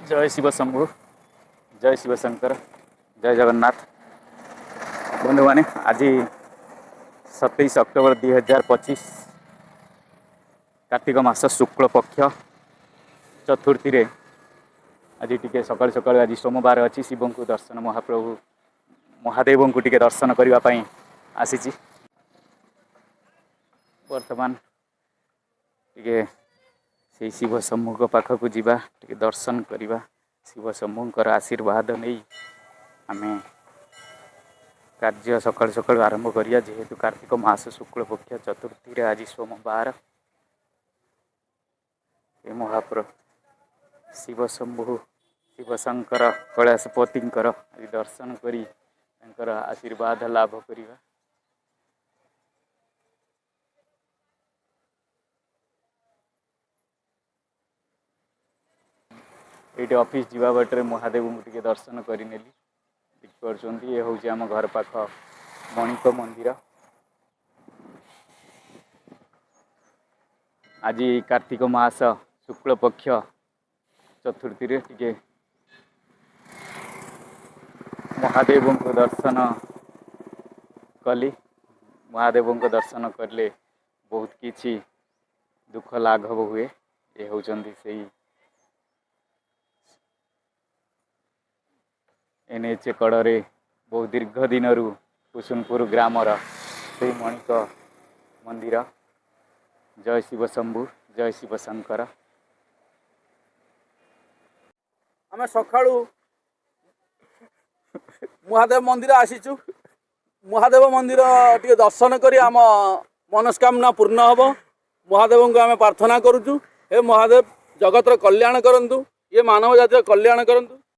ଜୟ ଶିବ ଶମ୍ଭୁ, ଜୟ ଶିବ ଶଙ୍କର, ଜୟ ଜଗନ୍ନାଥ। ବନ୍ଧୁମାନେ, ଆଜି 27 ଅକ୍ଟୋବର 2025, କାର୍ତ୍ତିକ ମାସ ଶୁକ୍ଳ ପକ୍ଷ ଚତୁର୍ଥୀରେ ଆଜି ଟିକେ ସକାଳୁ ସକାଳୁ, ଆଜି ସୋମବାର ଅଛି, ଶିବଙ୍କୁ ଦର୍ଶନ, ମହାପ୍ରଭୁ ମହାଦେବଙ୍କୁ ଟିକେ ଦର୍ଶନ କରିବା ପାଇଁ ଆସିଛି। ବର୍ତ୍ତମାନ ଟିକେ ସେଇ ଶିବ ଶମ୍ଭୁଙ୍କ ପାଖକୁ ଯିବା, ଟିକେ ଦର୍ଶନ କରିବା। ଶିବ ଶମ୍ଭୁଙ୍କର ଆଶୀର୍ବାଦ ନେଇ ଆମେ କାର୍ଯ୍ୟ ସକାଳୁ ସକାଳୁ ଆରମ୍ଭ କରିବା। ଯେହେତୁ କାର୍ତ୍ତିକ ମାସ ଶୁକ୍ଳ ପକ୍ଷ ଚତୁର୍ଥୀରେ ଆଜି ସୋମବାର, ଏ ମହାପ୍ରଭୁ ଶିବ ଶମ୍ଭୁ ଶିବଶଙ୍କର କୈଳାସପତିଙ୍କର ଆଜି ଦର୍ଶନ କରି ତାଙ୍କର ଆଶୀର୍ବାଦ ଲାଭ କରିବା। ଏଇଠି ଅଫିସ୍ ଯିବା ବାଟରେ ମହାଦେବଙ୍କୁ ଟିକେ ଦର୍ଶନ କରିନେଲି। ଦେଖିପାରୁଛନ୍ତି, ଏ ହେଉଛି ଆମ ଘର ପାଖ ମଣିକ ମନ୍ଦିର। ଆଜି କାର୍ତ୍ତିକ ମାସ ଶୁକ୍ଳ ପକ୍ଷ ଚତୁର୍ଥୀରେ ଟିକେ ମହାଦେବଙ୍କୁ ଦର୍ଶନ କଲି। ମହାଦେବଙ୍କ ଦର୍ଶନ କଲେ ବହୁତ କିଛି ଦୁଃଖ ଲାଘବ ହୁଏ। ଏ ହେଉଛନ୍ତି ସେଇ ଏନ୍ଏଚ୍ କଡ଼ରେ ବହୁ ଦୀର୍ଘ ଦିନରୁ କୁସୁନପୁର ଗ୍ରାମର ସେଇ ମଣିକ ମନ୍ଦିର। ଜୟ ଶିବ ଶମ୍ଭୁ, ଜୟ ଶିବ ଶଙ୍କର। ଆମେ ସକାଳୁ ମହାଦେବ ମନ୍ଦିର ଆସିଛୁ। ମହାଦେବ ମନ୍ଦିର ଟିକେ ଦର୍ଶନ କରି ଆମ ମନସ୍କାମନା ପୂର୍ଣ୍ଣ ହେବ। ମହାଦେବଙ୍କୁ ଆମେ ପ୍ରାର୍ଥନା କରୁଛୁ, ହେ ମହାଦେବ, ଜଗତର କଲ୍ୟାଣ କରନ୍ତୁ, ଇଏ ମାନବ ଜାତିର କଲ୍ୟାଣ କରନ୍ତୁ।